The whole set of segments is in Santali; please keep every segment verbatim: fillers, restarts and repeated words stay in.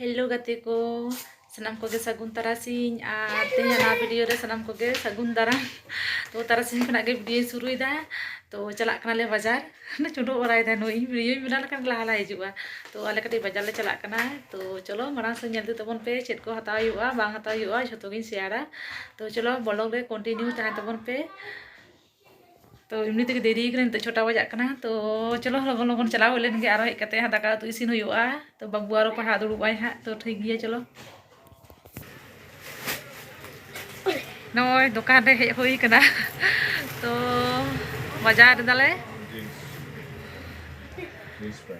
ᱦᱮᱞᱳ ᱜᱟᱛᱮ ᱠᱚ, ᱥᱟᱱᱟᱢ ᱠᱚᱜᱮ ᱥᱟᱹᱜᱩᱱ ᱛᱟᱨᱟᱥᱤᱧ᱾ ᱟᱨ ᱛᱮᱦᱮᱧᱟᱜ ᱱᱚᱣᱟ ᱵᱷᱤᱰᱤᱭᱳ ᱨᱮ ᱥᱟᱱᱟᱢ ᱠᱚᱜᱮ ᱥᱟᱹᱜᱩᱱ ᱫᱟᱨᱟᱢ᱾ ᱛᱚ, ᱛᱟᱨᱟᱥᱤᱧ ᱠᱷᱚᱱᱟᱜ ᱜᱮ ᱵᱷᱤᱰᱤᱭᱳᱧ ᱥᱩᱨᱩᱭᱮᱫᱟ᱾ ᱛᱚ, ᱪᱟᱞᱟᱜ ᱠᱟᱱᱟᱞᱮ ᱵᱟᱡᱟᱨ᱾ ᱪᱚᱰᱚᱜ ᱵᱟᱲᱟᱭᱮᱫᱟ ᱱᱩᱭ, ᱤᱧ ᱵᱷᱤᱰᱤᱭᱳᱧ ᱵᱮᱱᱟᱣ ᱞᱮᱠᱷᱟᱱ ᱞᱟᱦᱟ ᱞᱟᱦᱟ ᱦᱤᱡᱩᱜᱼᱟ᱾ ᱛᱚ, ᱟᱞᱮ ᱠᱟᱹᱴᱤᱡ ᱵᱟᱡᱟᱨ ᱞᱮ ᱪᱟᱞᱟᱜ ᱠᱟᱱᱟ᱾ ᱛᱚ, ᱪᱚᱞᱚ, ᱢᱟᱲᱟᱝ ᱥᱮᱫ ᱧᱮᱞ ᱤᱫᱤ ᱛᱟᱵᱚᱱ ᱯᱮ, ᱪᱮᱫ ᱠᱚ ᱦᱟᱛᱟᱣ ᱦᱩᱭᱩᱜᱼᱟ, ᱵᱟᱝ ᱦᱟᱛᱟᱣ ᱦᱩᱭᱩᱜᱼᱟ, ᱡᱷᱚᱛᱚ ᱜᱤᱧ ᱥᱮᱭᱟᱨᱟ᱾ ᱛᱚ, ᱪᱚᱞᱚ, ᱵᱞᱚᱜ ᱨᱮ ᱠᱚᱱᱴᱤᱱᱤᱭᱩ ᱛᱟᱦᱮᱸ ᱛᱟᱵᱚᱱ ᱯᱮ᱾ ᱛᱚ, ᱮᱢᱱᱤ ᱛᱮᱜᱮ ᱫᱮᱨᱤ ᱠᱟᱱᱟ, ᱱᱤᱛᱚᱜ ᱪᱷᱚᱴᱟ ᱵᱟᱡᱟᱜ ᱠᱟᱱᱟ᱾ ᱛᱚ, ᱪᱚᱞᱚ, ᱞᱚᱜᱚᱱ ᱞᱚᱜᱚᱱ ᱪᱟᱞᱟᱣ ᱦᱩᱭ ᱞᱮᱱ ᱜᱮ, ᱟᱨᱚ ᱦᱮᱡ ᱠᱟᱛᱮ ᱦᱟᱸᱜ ᱫᱟᱠᱟ ᱩᱛᱩ ᱤᱥᱤᱱ ᱦᱩᱭᱩᱜᱼᱟ᱾ ᱛᱚ, ᱵᱟᱹᱵᱩ ᱟᱨᱚ ᱯᱟᱲᱦᱟᱣ ᱫᱩᱲᱩᱵ ᱟᱭ ᱦᱟᱸᱜ᱾ ᱛᱚ, ᱴᱷᱤᱠ ᱜᱮᱭᱟ, ᱪᱚᱞᱚ᱾ ᱱᱚᱜᱼᱚᱭ ᱫᱚᱠᱟᱱ ᱨᱮ ᱦᱮᱡ ᱦᱩᱭ ᱠᱟᱱᱟ᱾ ᱛᱚ, ᱵᱟᱡᱟᱨ ᱮᱫᱟᱞᱮ᱾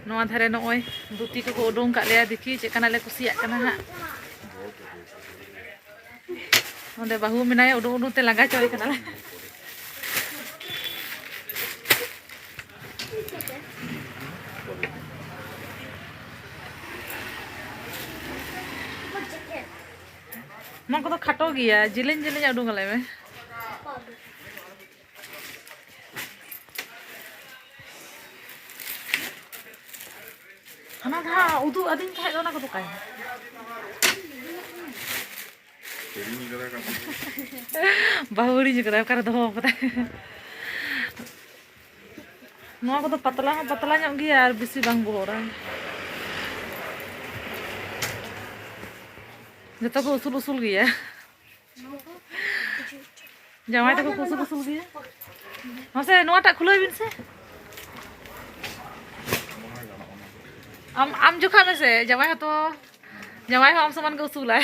ᱱᱚᱣᱟ ᱫᱷᱟᱨᱮ ᱱᱚᱜᱼᱚᱭ ᱫᱷᱩᱛᱤ ᱠᱚᱠᱚ ᱩᱰᱩᱝ ᱠᱟᱜ ᱞᱮᱭᱟ, ᱫᱮᱠᱷᱤ ᱪᱮᱫ ᱠᱟᱱᱟᱜ ᱞᱮ ᱠᱩᱥᱤᱭᱟᱜ ᱠᱟᱱᱟ ᱦᱟᱸᱜ᱾ ᱱᱚᱰᱮ ᱵᱟᱹᱦᱩ ᱢᱮᱱᱟᱭᱟ, ᱩᱰᱩᱝ ᱩᱰᱩᱝ ᱛᱮ ᱞᱟᱸᱜᱟ ᱪᱟᱵᱟᱭ ᱠᱟᱱᱟᱞᱮ᱾ ᱱᱚᱣᱟ ᱠᱚᱫᱚ ᱠᱷᱟᱴᱚ ᱜᱮᱭᱟ, ᱡᱮᱞᱮᱧ ᱡᱮᱞᱮᱧ ᱩᱰᱩᱝ ᱟᱞᱮ ᱢᱮ᱾ ᱦᱟᱱᱟ ᱡᱟᱦᱟᱸ ᱩᱫᱩᱜ ᱟᱹᱫᱤᱧ ᱛᱟᱦᱮᱸᱫ ᱫᱚ, ᱚᱱᱟ ᱠᱚᱫᱚ ᱚᱠᱟᱭᱮᱱᱟ? ᱦᱤᱲᱤᱧ ᱠᱟᱫᱟ ᱠᱟᱹᱴᱤᱡ᱾ ᱵᱟᱹᱦᱩ ᱦᱤᱲᱤᱧ ᱠᱟᱫᱟ, ᱚᱠᱟᱨᱮ ᱫᱚᱦᱚ ᱠᱟᱫᱟᱭ? ᱱᱚᱣᱟ ᱠᱚᱫᱚ ᱯᱟᱛᱞᱟ ᱦᱚᱸ ᱯᱟᱛᱞᱟ ᱧᱚᱜ ᱜᱮᱭᱟ ᱟᱨ ᱵᱮᱥᱤ ᱵᱟᱝ ᱵᱚᱦᱚᱨᱟ᱾ ᱡᱚᱛᱚ ᱠᱚ ᱩᱥᱩᱞ ᱩᱥᱩᱞ ᱜᱮᱭᱟ᱾ ᱡᱟᱶᱟᱭ ᱛᱟᱠᱚ ᱠᱚ ᱩᱥᱩᱞ ᱩᱥᱩᱞ ᱜᱮᱭᱟ᱾ ᱢᱟᱥᱮ ᱱᱚᱣᱟᱴᱟᱜ ᱠᱷᱩᱞᱟᱹᱣ ᱵᱤᱱ ᱥᱮ᱾ ᱟᱢ, ᱟᱢ ᱡᱚᱠᱷᱟᱜ ᱢᱮᱥᱮ, ᱡᱟᱶᱟᱭ ᱦᱚᱸᱛᱚ, ᱡᱟᱶᱟᱭ ᱦᱚᱸ ᱟᱢ ᱥᱚᱢᱟᱱ ᱜᱮ ᱩᱥᱩᱞᱟᱭ᱾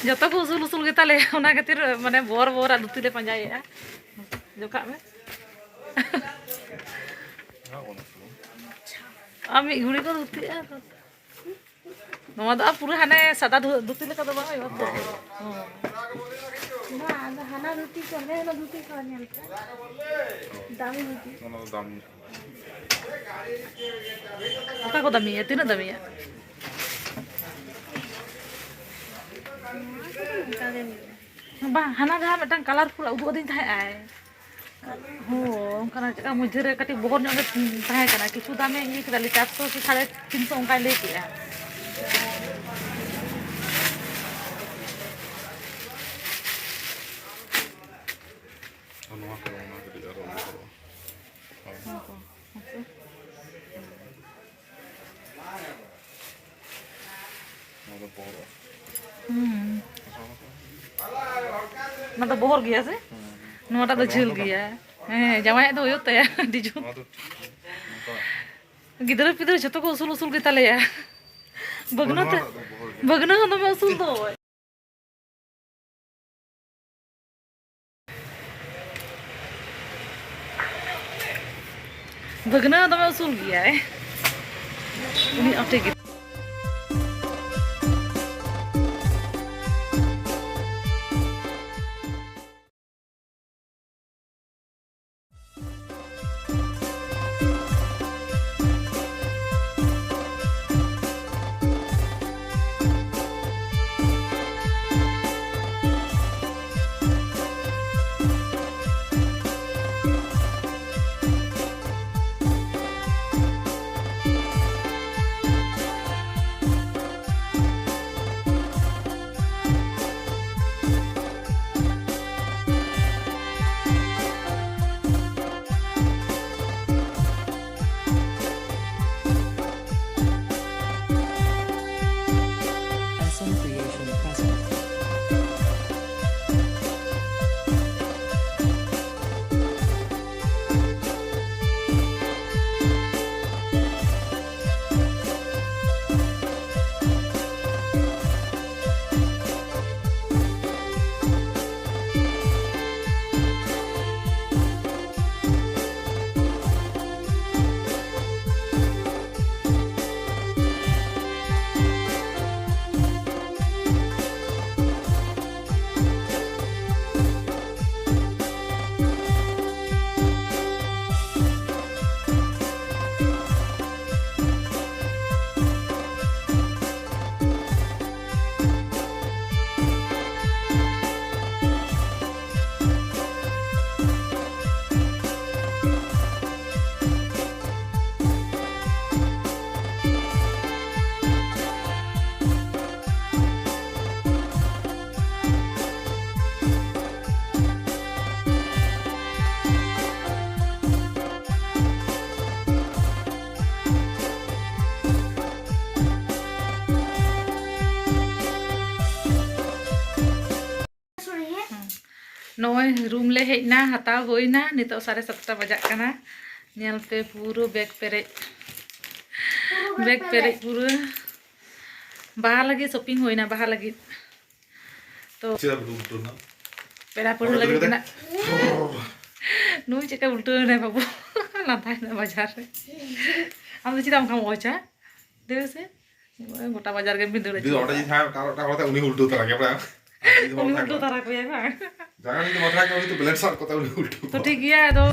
ᱡᱚᱛᱚ ᱠᱚ ᱩᱥᱩᱞ ᱩᱥᱩᱞ ᱜᱮᱛᱟᱞᱮᱭᱟ, ᱚᱱᱟ ᱠᱷᱟᱹᱛᱤᱨ ᱢᱟᱱᱮ ᱵᱚᱨ ᱵᱚᱨᱟᱜ ᱫᱷᱩᱛᱤ ᱞᱮ ᱯᱟᱸᱡᱟᱭᱮᱫᱼᱟ᱾ ᱡᱚᱠᱷᱟᱜ ᱢᱮ᱾ ᱟᱢ ᱢᱤᱫ ᱜᱷᱩᱲᱤ ᱠᱚ ᱫᱷᱩᱛᱤᱜᱼᱟ᱾ ᱱᱚᱣᱟ ᱫᱚ ᱟᱨ ᱯᱩᱨᱟᱹ ᱦᱟᱱᱮ ᱥᱟᱫᱟ ᱫᱷᱩ-, ᱫᱷᱩᱛᱤ ᱞᱮᱠᱟ ᱫᱚ ᱵᱟᱝ ᱦᱩᱭᱩᱜᱼᱟ ᱛᱚ? ᱵᱟᱝ ᱦᱩᱭᱩᱜᱼᱟ᱾ ᱦᱚᱸ᱾ ᱵᱟᱝ, ᱟᱫᱚ ᱦᱟᱱᱟ ᱫᱷᱩᱛᱤ ᱠᱚ, ᱦᱟᱱᱮ ᱦᱤᱞᱳᱜ ᱫᱷᱩᱛᱤ ᱠᱚ ᱧᱮᱞ ᱯᱮ᱾ ᱫᱟᱢᱤ ᱫᱷᱩᱛᱤ᱾ ᱚᱱᱟ ᱫᱚ ᱫᱟᱢ ᱧᱚᱜ᱾ ᱚᱠᱟ ᱠᱚ ᱫᱟᱢᱤᱭᱟ? ᱛᱤᱱᱟᱹᱜ ᱫᱟᱢᱤᱭᱟ? ᱱᱚᱣᱟ ᱠᱚᱫᱚ ᱚᱱᱠᱟ ᱜᱮ ᱦᱩᱭᱩᱜᱼᱟ᱾ ᱵᱟᱝ, ᱦᱟᱱᱟ ᱡᱟᱦᱟᱸ ᱢᱤᱫᱴᱟᱝ colourful ᱩᱫᱩᱜ ᱟᱹᱫᱤᱧ ᱛᱟᱦᱮᱸᱜ ᱟᱭ᱾ ᱦᱳᱭ, ᱚᱱᱠᱟᱱᱟᱜ ᱪᱮᱫᱠᱟ ᱢᱚᱫᱽᱫᱷᱮ ᱨᱮ ᱠᱟᱹᱴᱤᱡ ᱵᱚᱦᱚᱨ ᱧᱚᱜ ᱜᱮ ᱛᱟᱦᱮᱸ ᱠᱟᱱᱟ, ᱠᱤᱪᱷᱩ ᱫᱟᱢᱮ ᱤᱭᱟᱹ ᱠᱮᱫᱟ, ᱞᱟᱹᱭ ᱪᱟᱨᱥᱚ ᱥᱮ ᱥᱟᱲᱮ ᱛᱤᱱᱥᱚ ᱚᱱᱠᱟᱭ ᱞᱟᱹᱭ ᱠᱮᱜᱼᱟ᱾ ᱚᱱᱟ ᱫᱚ ᱵᱚᱦᱚᱨ ᱜᱮᱭᱟ ᱥᱮ? ᱱᱚᱣᱟᱴᱟᱜ ᱫᱚ ᱡᱷᱟᱹᱞ ᱜᱮᱭᱟ᱾ ᱦᱮᱸ, ᱡᱟᱶᱟᱭᱟᱜ ᱫᱚ ᱦᱩᱭᱩᱜ ᱛᱟᱭᱟ ᱟᱹᱰᱤ ᱡᱳᱨ᱾ ᱜᱤᱫᱽᱨᱟᱹ ᱯᱤᱫᱽᱨᱟᱹ ᱡᱷᱚᱛᱚ ᱠᱚ ᱩᱥᱩᱞ ᱩᱥᱩᱞ ᱜᱮᱛᱟᱞᱮᱭᱟ᱾ ᱵᱟᱹᱜᱽᱱᱟᱹ ᱛᱮ, ᱵᱟᱹᱜᱽᱱᱟᱹ ᱦᱚᱸ ᱫᱚᱢᱮ ᱩᱥᱩᱞ ᱫᱚ᱾ ᱵᱷᱟᱹᱜᱽᱱᱟᱹ ᱫᱚᱢᱮ ᱩᱥᱩᱞ ᱜᱮᱭᱟᱭ᱾ ᱩᱱᱤ ᱟᱴᱮ ᱜᱮ᱾ ᱱᱚᱜᱼᱚᱭ ᱨᱩᱢ ᱞᱮ ᱦᱮᱡ ᱮᱱᱟ, ᱦᱟᱛᱟᱣ ᱦᱩᱭᱱᱟ, ᱱᱤᱛᱚᱜ ᱥᱟᱲᱮ ᱥᱟᱛᱴᱟ ᱵᱟᱡᱟᱜ ᱠᱟᱱᱟ᱾ ᱧᱮᱞ ᱯᱮ, ᱯᱩᱨᱟᱹ ᱵᱮᱜᱽ ᱯᱮᱨᱮᱡ, ᱵᱮᱜᱽ ᱯᱮᱨᱮᱡ ᱯᱩᱨᱟᱹ᱾ ᱵᱟᱦᱟ ᱞᱟᱹᱜᱤᱫ ᱥᱚᱯᱤᱝ ᱦᱩᱭᱱᱟ, ᱵᱟᱦᱟ ᱞᱟᱹᱜᱤᱫ᱾ ᱛᱚ ᱪᱮᱫ ᱟᱨ ᱩᱞᱴᱟᱹᱣ ᱮᱱᱟ? ᱯᱮᱲᱟ ᱯᱟᱹᱲᱦᱟᱹ ᱟᱯᱮ ᱞᱟᱹᱜᱤᱫ ᱛᱮᱜᱮ ᱢᱮᱱᱟᱜ᱾ ᱱᱩᱭ ᱪᱮᱫᱠᱟ ᱩᱞᱴᱟᱹᱣ ᱮᱱᱟᱭ ᱵᱟᱹᱵᱩ᱾ ᱞᱟᱸᱫᱟᱭᱮᱱᱟ ᱵᱟᱡᱟᱨ ᱨᱮ᱾ ᱟᱢ ᱫᱚ ᱪᱮᱫᱟᱜ ᱚᱱᱠᱟᱢ ᱚᱪᱟ? ᱫᱮ ᱥᱮ᱾ ᱜᱚᱴᱟ ᱵᱟᱡᱟᱨ ᱜᱮᱢ ᱵᱷᱤᱸᱫᱟᱹᱲ ᱡᱩᱫᱤ ᱦᱚᱪᱚ᱾ ᱚᱸᱰᱮ ᱡᱩᱫᱤ ᱛᱟᱦᱮᱸ ᱠᱚᱜᱼᱟ, ᱩᱱᱤ ᱩᱞᱴᱟᱹᱣ ᱛᱟᱨᱟ ᱠᱮᱭᱟ, ᱵᱟᱲᱟᱭᱟᱢ? ᱩᱱᱤ ᱩᱞᱴᱟᱹᱣ ᱛᱟᱨᱟ ᱠᱚᱭᱟᱭ ᱵᱟᱝ? ᱡᱟᱦᱟᱸᱭ ᱡᱩᱫᱤ ᱢᱟᱛᱷᱟ ᱠᱮ, ᱩᱱᱤ ᱛᱚ ᱵᱞᱮᱰ ᱥᱟᱵ ᱠᱟᱛᱮ ᱩᱱᱤ ᱩᱞᱴᱟᱹᱣ ᱛᱚ ᱠᱚᱣᱟ᱾ ᱴᱷᱤᱠ ᱜᱮᱭᱟ, ᱟᱫᱚ